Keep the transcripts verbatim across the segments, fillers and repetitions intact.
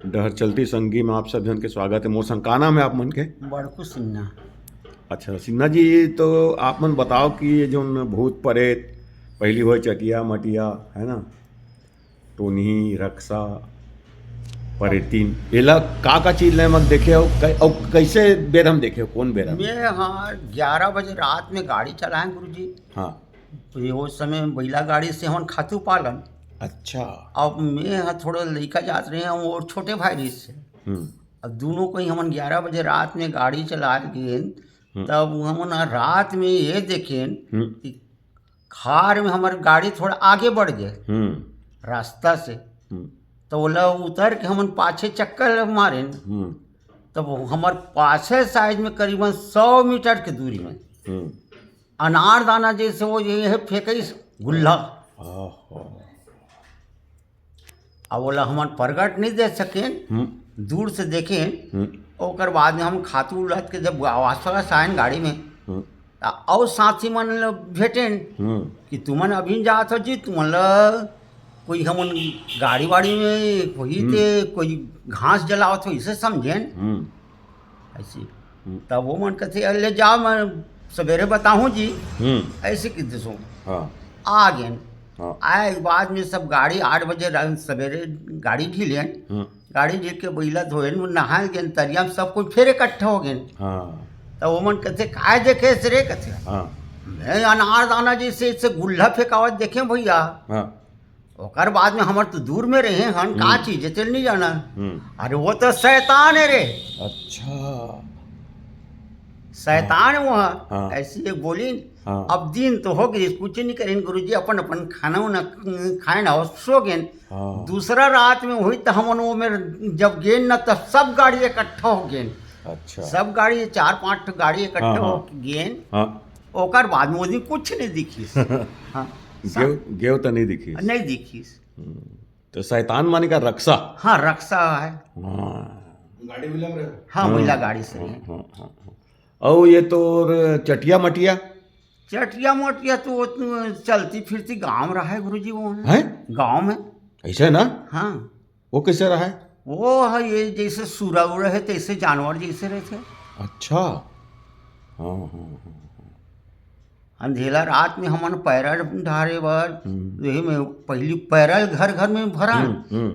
डहर चलती संगी में आप सब झन के स्वागत है। मोर संग का नाम है आप मन के? बड़कू सिन्हा। अच्छा सिन्हा जी, तो आप मन बताओ कि ये जोन भूत परेत पहली होय चटिया मटिया, है ना, टोनही रक्सा परेतीन, एला का का चीज ले मन देखे हो, कै-, अउ कैसे बेर हम देखे हो, कौन बेर हम? मैं हाँ ग्यारह बजे रात में गाड़ी चलाए गुरुजी। हाँ। तो ये वो समय बैला गाड़ी से हमन खातू पालन। अच्छा। अब मैं हाँ थोड़ा लइका जात रहे हैं और छोटे भाई रहिस हे। हम्म। अब दोनों कोई हमन ग्यारह बजे रात में गाड़ी चला गेन, हम्म। तब हमन रात में ये देखेन हम्म। कि खार में हमर गाड़ी थोड़ा आगे बढ़ गए हम्म। रास्ता से, हम्म। तो ओला उतर के हमन पाछे चक्कर मारेन। हम्म। तब हमर पाछे साइड में करीबन सौ मीटर के दूरी में हम्म। अनार दाना जैसे वो ये है फेंकइस गुल्ला। ओहो। अब ओला हमन प्रगट नहीं दे सकेन, हम्म। दूर से देखेन। हम्म। ओकर बाद में हम खातू उलत के जब वापस आयन गाड़ी में, हम्म। त अउ साथी मन ल भेटेन हम्म। कि तुमन अभी जात हो जी, तुमन ल कोई हमन गाड़ी वाड़ी में कोई हम्म। ते कोई घास जलावत हो, इसे समझेन हम्म। ऐसे। हम्म। तब वो मन कहते, "अरे ले जाओ, मैं सवेरे बताहूँ जी।" हम्म। ऐसे कि दसो हाँ। आ गेन। हाँ। आए के बाद में सब गाड़ी आठ बजे र-, सवेरे गाड़ी ढीलेन। हम्म। गाड़ी ढील के बैला धोएन, नहाए गेन, तरिया में सब कोई फिर इकट्ठा हो गेन। हाँ। तो वो मन कहते, "काय देखे से रे?" कहते, हाँ। "मैं अनार दाना जैसे इसे गुल्ला फेंकावत देखे भैया।" हाँ। ओकर बाद में हमर तो दूर में रहे हन, का हम्म। चीज है, तेल नहीं जाना। हम्म। "अरे वो तो शैतान है रे, अच्छा। शैतान है वो।" हाँ। ऐसी एक बोली। हाँ। अब दिन तो हो गई, कुछ नहीं करें गुरुजी, अपन अपन खाना उना खाए ना और सो गए। हाँ। दूसरा रात में हुई तो हमन वो मेरे जब गेन ना, तब सब गाड़ी इकट्ठा हो गेन। अच्छा। सब गाड़ी, चार पांच ठो गाड़ी इकट्ठा हाँ, हाँ। हो गेन। हाँ। ओकर बाद में वो दिन कुछ नहीं दिखिस। हाँ। गेव, गेव तो नहीं दिखिस। नहीं दिखिस। तो शैतान माने का रक्सा। हाँ, रक्सा है। हाँ। हाँ, महिला गाड़ी से हाँ, है। हाँ, हाँ, हाँ। और ये तो चटिया मटिया। चटिया मोटिया तो वो चलती फिरती गांव रहा है गुरुजी, वो है। हैं? गांव में। ऐसे ना? हाँ। वो कैसे रहा है? वो है ये जैसे सुरा उरा है, तैसे जानवर जैसे रहते। अच्छा। हाँ, हाँ, हाँ। अंधेला रात में हमन पैरा ढारे बर, हम्म। यही में पहली पैरा घर घर में भरा। हम्म, हम्म,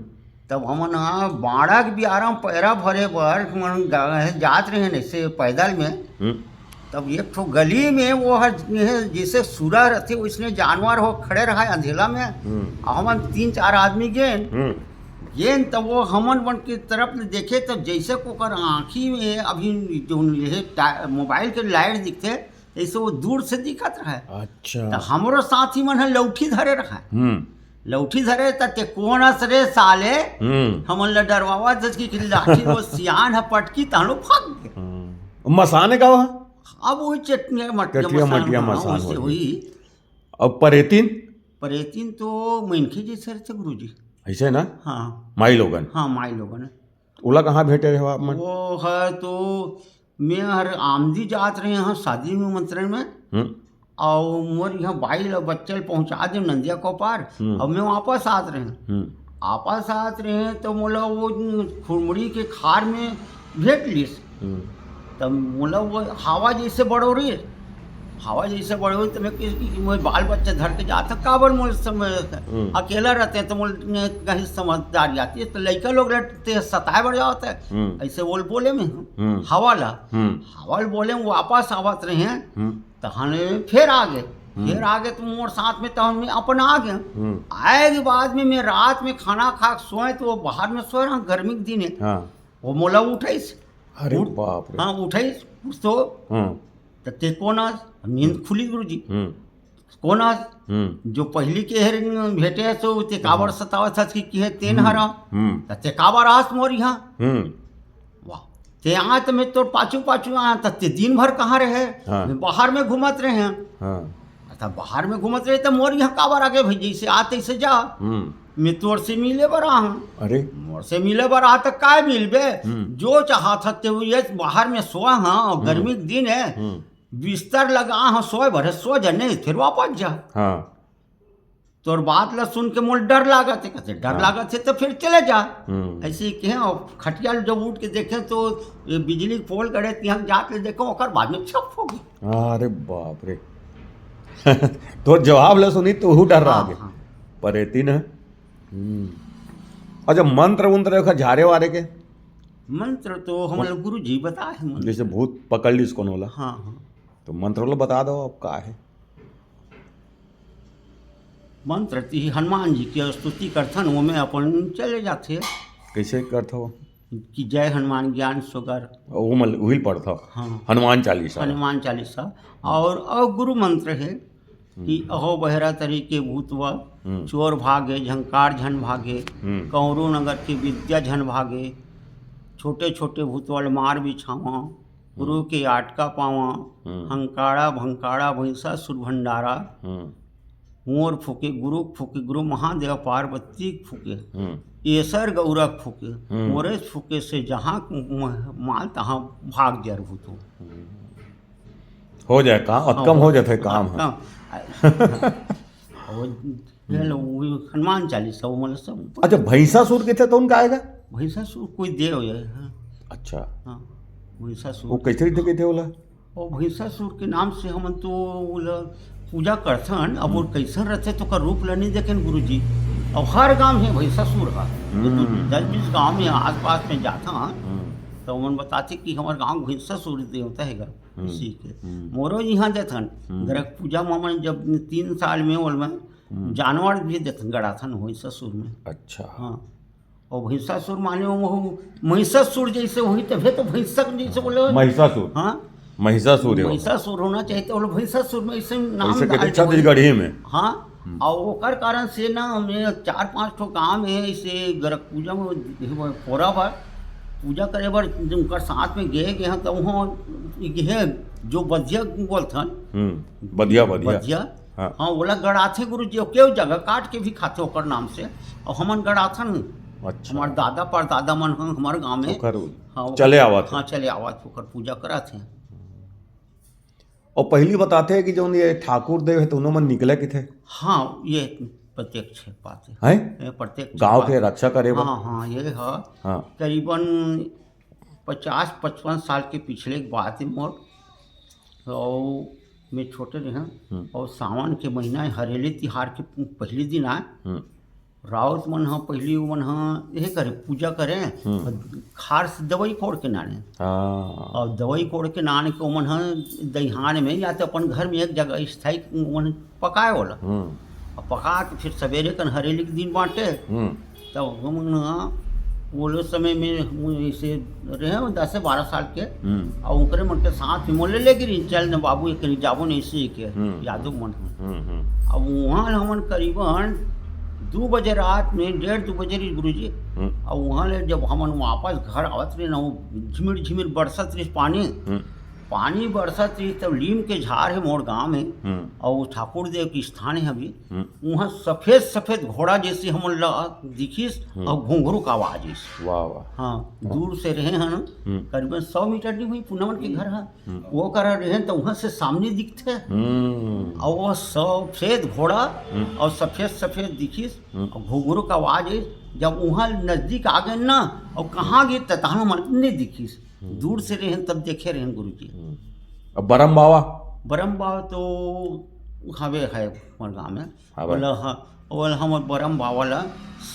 तब हमन हाँ बाड़ा के बियारा में पैरा भरे बर हमन गा-, जात रहे ऐसे पैदल में। हम्म। तब एक ठो गली में वो हर ये जैसे सुरा रहते, उसने जानवर हो खड़े रहा अंधेला में। हम्म। और हमन तीन चार आदमी गेन, हम्म। गेन तब वो हमन मन की तरफ ले देखे, तब जैसे को ओकर आँखी में अभी जो ये टा-, मोबाइल के लाइट दिखते, जैसे वो दूर से दिखत रहे। अच्छा। तो हमरो साथी मन है लौठी धरे रहा। हम्म। लौठी धरे त ते कौन अस रे साले, हम्म। हमन ल डरवावा जस की, की लाठी वो सियान है पटकी, तहनो भाग गए। हम्म। मसान है का वहाँ? अब वो चटनिया मटिया चटिया मसान मटिया बना, मसान उससे हो हुई। अब परेतीन? परेतीन तो मनखे जैसे रहते गुरुजी। ऐसे ना? हाँ। माई लोगन। हाँ, माई लोगन। ओला कहाँ भेटे रहे हो आप मन? वो है तो मैं हर आमदी जात रहे हैं शादी निमंत्रण में, हम्म। और मोर यहाँ बाई ल बच्चा ल पहुँचा दे नंदिया को पार। हम्म। अब मैं वापस आत रहे हैं। हम्म। वापस आत रहे हैं तो मोला वो खुरमुड़ी के खार में भेट लिस। हम्म। तब मोला वो हवा जैसे बड़ो रही, हवा जैसे बड़ो रही, तो मैं किस, मोर बाल बच्चा धर के जाता, काबर मोर समय हम्म। अकेला रहते हैं, तो मोर कहीं समझदारी आती है, तो लड़का लोग रहते हैं, सताए बढ़ जाता है। हम्म। ऐसे बोल बोले में हम्म। हवा ला, हम्म। हवा बोले, वो वापस आवत रहे हैं, हम्म। तहन फिर आ गए, फिर आ गए तो मोर साथ में, तहन में अपन आ गए। हम्म। आए के बाद में मैं रात में खाना खा के सोए, तो वो बाहर में सोए रहा, गर्मी के दिन है, हाँ। वो मोला उठाइस। अरे उठ-, बाप रे। हाँ, उठाइस, उठ तो हम्म। त ते कौन आस? नींद खुली गुरुजी। हम्म। कौन आस? हम्म। जो पहली के हर भेटे सो ते काबर सतावत हस कि, कि है तेन हरा। हम्म। त ते काबर आस मोर यहाँ? हम्म। वाह। ते आ त मैं तोर पाछू पाछू आ, त ते दिन भर कहाँ रहे? हाँ। मैं बाहर में घूमत रहे हैं। हाँ। त बाहर में घूमत रहे त मोर यहाँ काबर आगे भाई, जैसे आ तैसे जा। हम्म। मैं तोर से मिले बर आ हूँ। अरे। मोर से मिले बर आ त काय मिलबे? हम्म। जो चाहत ह ते हुए बाहर में सोआ हाँ, और गर्मी के दिन है, हम्म। बिस्तर लगा हाँ, सोए भरे सो जा, नहीं फिर वापस जा। हाँ। तोर बात ला सुन के मोला डर लागत हे, कथे डर हाँ। लागत हे तो फिर चले जा। हम्म। ऐसे ही कहे, और खटिया ल जब उठ के देखे तो ये बिजली के पोल गड़े, तिहां जात ले देखे, ओकर बाद में छप हो गई। अरे बाप रे। तो जवाब ला सुनी तो हूँ डर रहा हाँ, गे। हाँ। परेती ना। हम्म। अच्छा, मंत्र उंत्र ओखर झारे वारे के? मंत्र तो हमन ल गुरु जी बताए हे मंत्र। जैसे भूत पकड़ लिस कोनो ला, हाँ, हाँ। तो मंत्र ला बता दो, अब का हे? मंत्र ती हनुमान जी के स्तुति करथन, ओमे अपन चले जाथे कैसे करथो? कि जय हनुमान ज्ञान सागर। वो मल उहिल पढ़थो। हाँ। हनुमान चालीसा। हनुमान चालीसा। और, और गुरु मंत्र हे कि अहो बहरा तरी के भूतवा, हम्म। चोर भागे, झंकार झन भागे, हम्म। कौरू नगर के विद्या झन भागे, छोटे छोटे भूतवा ल मार बिछावा, गुरु के आटका पावा, हम्म। हंकाड़ा भंकाड़ा भैंसासुर भंडारा, हम्म। मोर फूके, गुरु फूके, गुरु महादेव पार्वती फूके, हम्म। एसर गौरा फूके, हम्म। मोरे फूके से जहाँ म-, माल तहाँ भाग जर भूतो। हो जाए काम, अतकम हो जाथे काम ह। कम। और ये लो, वो हनुमान चालीसा, वो मतलब सब। अच्छा, भैंसासुर के थे तो उनका आएगा? भैंसासुर कोई देव है, हाँ। अच्छा, हाँ, भैंसासुर। वो कैसे रीते कहते होला? और भैंसासुर के नाम से हमन तो ओला पूजा करथन। अब वो कैसन रहथे तो ओकर रूप ला नहीं देखेन गुरुजी। और हर गांव हे भैंसासुर हा। हम्म। दस बीस गांव में आसपास में जाथन, हम्म। तो हमन बताथे कि हमर गांव भैंसासुर देवता हे गा, इसी के। हम्म। मोरो यहाँ देथन, हम्म। गरक पूजा में हमन जब तीन साल में ओल में हम्म। जानवर भी देथन, गड़ाथन भैंसासुर में। अच्छा। हाँ, और भैंसासुर माने वो महिषासुर जैसे होही, तभे तो भैंसक जैसे बोले। महिषासुर। हाँ, महिषासुर हे वो। महिषासुर होना चाहिए, तो बोले भैंसासुर में ऐसे नाम ऐसे कहते डाल छत्तीसगढ़ी में। हाँ, और ओकर कारण से ना, हमें चार पांच ठो गांव में ऐसे गरक पूजा में वो फोरा बर, पूजा करे बर उनकर साथ में गए गए हैं, तो वहाँ ये जो बधिया बोलथन, हम्म, बधिया, बधिया। बधिया, हाँ। हाँ, ओला गड़ाथे गुरु जी, केव जगह काट के भी खाथे ओकर नाम से, और हमन गड़ाथन। अच्छा। हमार दादा परदादा मन ह हमार गांव में। ओकर हाँ, ओकर चले आवत हे। हाँ, चले आवत, ओकर पूजा कराथे। और पहली बताथे कि जौन ये ठाकुर देव हे, तो उन्हों मन निकले किथे? हाँ, ये प्रत्यक्ष बात है। हैं? ये प्रत्यक्ष गांव बात के है। रक्षा करे बर? हाँ, हाँ, ये है। हाँ। करीबन पचास पचपन साल के पिछले की बात है मोर। तो मैं छोटे रहे, हम्म। और सावन के महीना हरेली तिहार के पहली दिन आए। हम्म। राउत मन ह पहली ओमन ह ये करे, पूजा करे, हम्म। खार से दवाई कोड़ के नाने। हाँ। और दवाई कोड़ के नान के ओमन ह दहिहान में या तो अपन घर में एक जगह स्थायी ओमन पकाए वाला। हम्म। और पका के फिर सवेरे कन हरेली के दिन बांटे। हम्म। तब हमन ह वो समय में हम ऐसे रहे दस से बारह साल के। हम्म। और ओकरे मन के साथ में मोले ले गिरी, "चल न बाबू, एक कनी जाबो नहीं सी के।" हम्म। यादव मन ह। हम्म, हम्म। अब वहाँ ले हमन करीबन दू बजे रात में, डेढ़ दू बजे रही गुरुजी। हम्म। अब वहाँ ले जब हमन वापस घर आवत रहे ना, वो झिमिर झिमिर बरसत रही पानी। हम्म। पानी बरसत रही तब लीम के झाड़ है मोर गांव में। हम्म। और वो ठाकुर देव के स्थान है अभी। हम्म। वहाँ सफेद सफेद घोड़ा जैसे हमन ला दिखिस। हम्म। और घुंघरू का आवाज आइस। वाह, वाह। हाँ, दूर से रहे हन, हम्म। करीबन सौ मीटर नहीं हुई, पुनवन के घर है। हम्म। वो करा रहे हैं तो वहाँ से सामने दिखते। हम्म। और वो सफेद घोड़ा हम्म। और सफेद सफेद दिखिस। हम्म। और घुंघरू का आवाज है। जब वहाँ नजदीक आ गए ना, और कहाँ गए तो तहाँ हमन नहीं दिखिस। दूर से रहे तब देखे रहे गुरु जी। हम्म। अब बरम बाबा? बरम बाबा तो हवे है हमारे गाँव में। हवे। बोला, हाँ, बोला, हम बरम बाबा ला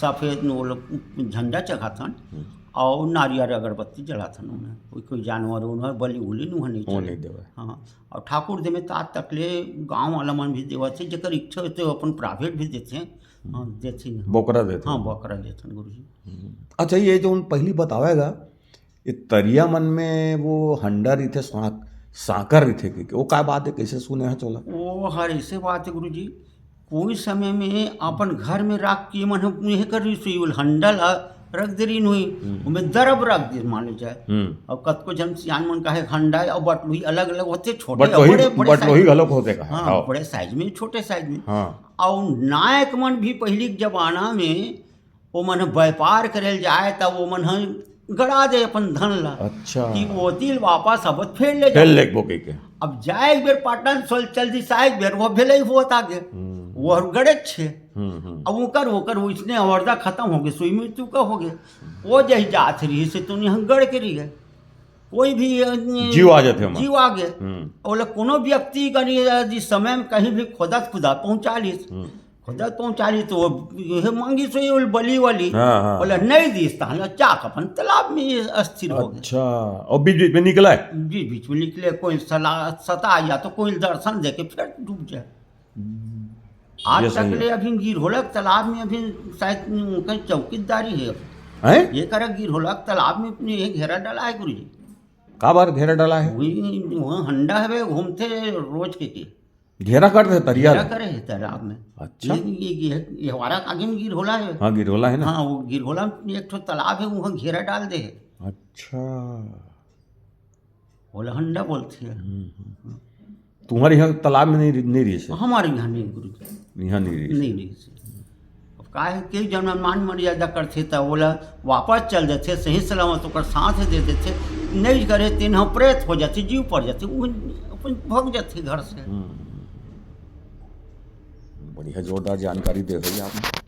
सफेद न वो लोग झंडा चढ़ाथन। हम्म। और नारियल अगरबत्ती जलाथन उन्हें। कोई, कोई जानवर उन्हें बलि उलि नुहा नहीं वो चढ़े। नहीं देवे। हाँ, और ठाकुर दे में तात तकले गाँव वाला मन भी देवत है, जेकर इच्छा होते वो अपन प्राइवेट भी देते हैं। हाँ, देते हैं। बोकरा देते हाँ, हैं। बोकरा देते हैं गुरु जी। अच्छा, ये जो उन पहली बतावेगा, ये तरिया मन में वो हंडा रहिथे, सांक-, सांकर रहिथे के, वो का बात है, कैसे सुने है चोला? वो हर ऐसे बात है गुरु जी, कोई समय में अपन घर में रख के मन हम ये कर रही सुई, वो हंडा ला रख दे रही नुई, उनमें दरब रख दे माने जाए। हम्म। और कतको जन सियान मन का है हंडा और बटलुही अलग अलग होते, छोटे और बटलोही, बड़े, बड़े बटलोही size में। घलोक होते का है। हाँ, हाँ। बड़े size में, छोटे size में। हाँ। और नायक मन भी पहली के जमाना में वो मन व्यापार करे जाए तब वो मन ह गड़ा दे अपन धन ला। अच्छा। कि वो तिल वापस अब फेर ले फेर जाए। लेगबो कहिके। अब जाए एक बेर पाटन सोल चल दी साहब, बेर वो भेले ही होत आगे। हम्म। वो हर गड़े छे। हम्म, हम्म। अब ओकर, ओकर वइसने अवरदा खतम होगे, सोई मृत्यु का होगे। वो जही जात रहिस हे, तो निहंगड़ के रहिगे। कोई भी, अ, जीव आ जाथे ओमा। जीव आगे। हम्म। ओला कोनो व्यक्ति कनी यदि समय में कहीं भी खोदत खुदा पहुंचा लिस, हम्म। खोदत पहुंचा लिस, तो वो ये मांगिस होही, ओला बलि वाली। हाँ, हाँ। ओला नहीं दिस, तहां ले जाके अपन तालाब में अस्थिर होगे। अच्छा, अउ बीच-बीच में निकलय? बीच-बीच में निकले, कोई सला-, सता या तो कोई दर्शन देके फिर डूब जाय। आज ये तक सही ले हे। अभी गिरहोला के तालाब में अभी शायद उनकर चौकीदारी हे। हैं? ये करा गिरहोला के तालाब में अपने ये घेरा डला हे गुरुजी। काबर घेरा डला हे? वही, वहाँ हंडा हवे, घूमथे रोज के, के। घेरा कर दे तरिया घेरा ल? करे हे तालाब में। अच्छा। ये, ये, ये, ये हमारा आगे में गिरहोला हे। हाँ, गिरहोला हे ना? हाँ, वो गिरहोला में एक ठो तालाब हे, वहाँ घेरा डाल दे हे। अच्छा। ओला हंडा बोलथे। हम्म, हम्म। तुम्हर इहाँ तालाब में नहीं, नहीं रहिस हे? हमारे यहाँ नहीं गुरुजी। इहाँ नहीं रहिस हे। नहीं रहिस हे। अब का हे, कई जन मन मान मर्यादा करथे त ओला वापस चल देथे, सही सलामत ओकर साथ दे देथे, नहीं करे तेन ह प्रेत हो जाथे, जीव पड़ जाथे, वो अपन भग जाथे घर से। हम्म। बढ़िया जोरदार जानकारी दे भैया आपने।